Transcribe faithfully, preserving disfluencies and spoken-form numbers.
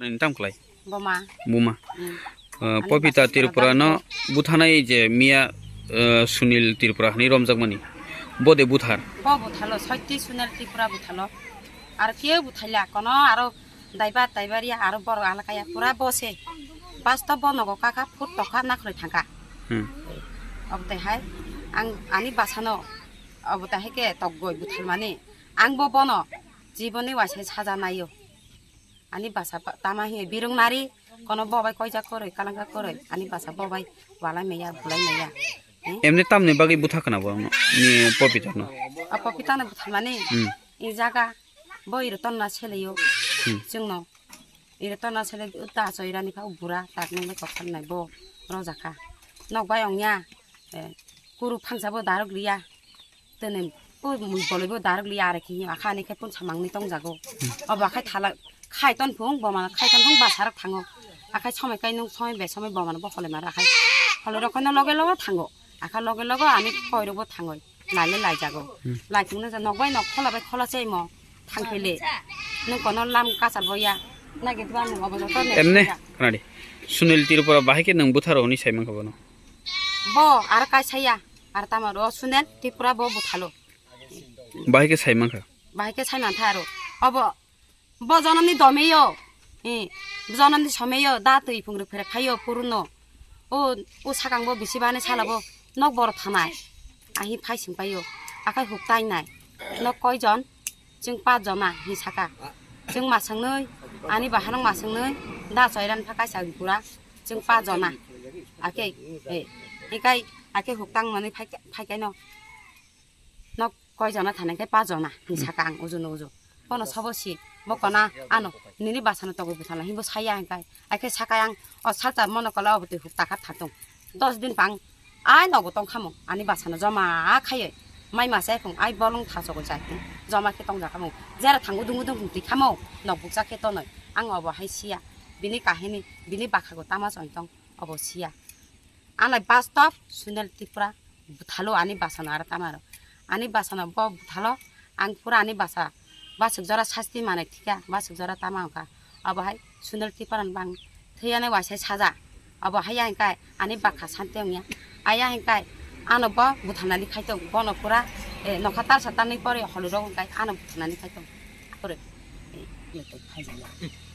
Nini tam khlai? Boma. Buma. Hmm. Uh, Ani Popita basa Tripura no bwthanai je miya, uh, Sunil Tripura hani romjakmani. Bo de buthar. Bo buthalo, sotti Sunil Tripura buthalo. Ar keu buthaila, kono aro daiba, daibaria, aro borok alakaya, pura bose. Basto bo nogo kaka, phut tokha, nakhwlwi thangkha. Hmm. Obotehai, ang ani basano, obotehai ke tokgoi buthalmani. Ang bo bono, jiboni waisai saja naio. Ani basa pa-, tama hi birung nari, kono bobai koijak koroi, kalangka koroi, ani basa bobai walai maya, bulai maya. Hmm? Emni tamni bagwi butha khna bo ni Popita no. A Popita no butharmani, Hmm. I jaga, bo iro tonna seleyo, Hmm. Chwngno. Iro tonna sele uta achoi rani pha bura, tak nang bai kokhar nai bo, rojakha. Nok bai ongya, eh, kuru phangsa bo darok liya. Tene, o mui boloi bo darok liya are khe, akha ani khe pun samang ni tong jago. Obo akhai thala, khai ton phung, bo mano khai ton phung basa rok thango. Akhai somoi kai nung somoi be somoi bo mano bo holoi mara akhai. Holoi rok no loge loge thango. Akha loge loge ani koi rok bo thango. Lai le lai jago. Hmm. Lai thung no ja nok bai nok khola bai khola chai mo. Thang phele. Nung kono lam kachar bo ya. Nagi dwan obo joto ne. Emne, ya. Khna di. Sunil Tripura bahai khe nung butharo hwnwi sai mankha bono. Bo ar kaisa ya, ar tamo ro Sunil Tripura bo buthalo. Bahai khe sai mankha. Bahai khe sai mantha aro. Obo, bo jonomni domeyo. Eh, jonomni someyo, da twi phung rwk phere phaio puruno. O, o sakang bo bisi bani sala bo nok bor thanai. Ahi phai sing paio. Akhai huk tai nai. Nok koi jon? Chwng pa jona hi saka. Chwng masang nui, ani bahanok masang nui, da choiran pha kaisa pura. Chwng pa jona. Ake, eh, hikai, ake huktang mani phai, phai kaino. Nok koi jona thani kai pa jona, ni saka ang uju no uju. Kono sabo si, bo kona ano, nini basano togwi buthala, hibo saya hikai. Ake saka ang, o salta mono kola obo twi hukta kha thatung. Dos din pang, ai nogo tong khamo, ani basano joma khaiye. Mai masa ekhung, ai bolong thasogo jai khung, joma khe tong ja khamo. Jera thang udung udung khung twi khamo, nok bukcha khe tonoi. Ang obo hai siya, bini kahini, bini bakhago tama choi tong, obo siya. Anai bastop Sunil Tripura buthalo ani basano aro tamaro. Ani basano bo buthalo ang pura ani basa basuk jora sasti manai thika basuk jora tama wngkha. Abo hai Sunil Tripura ni bang thwiyanai waisai saja. Abo hai ya hingkai ani bakha santi wngya. Aya hingkai ano bo buthanani khaitong bono pura, eh, nokha tarsa tarni pore holirok hingkai ano buthanani khaitong. Pore, eh,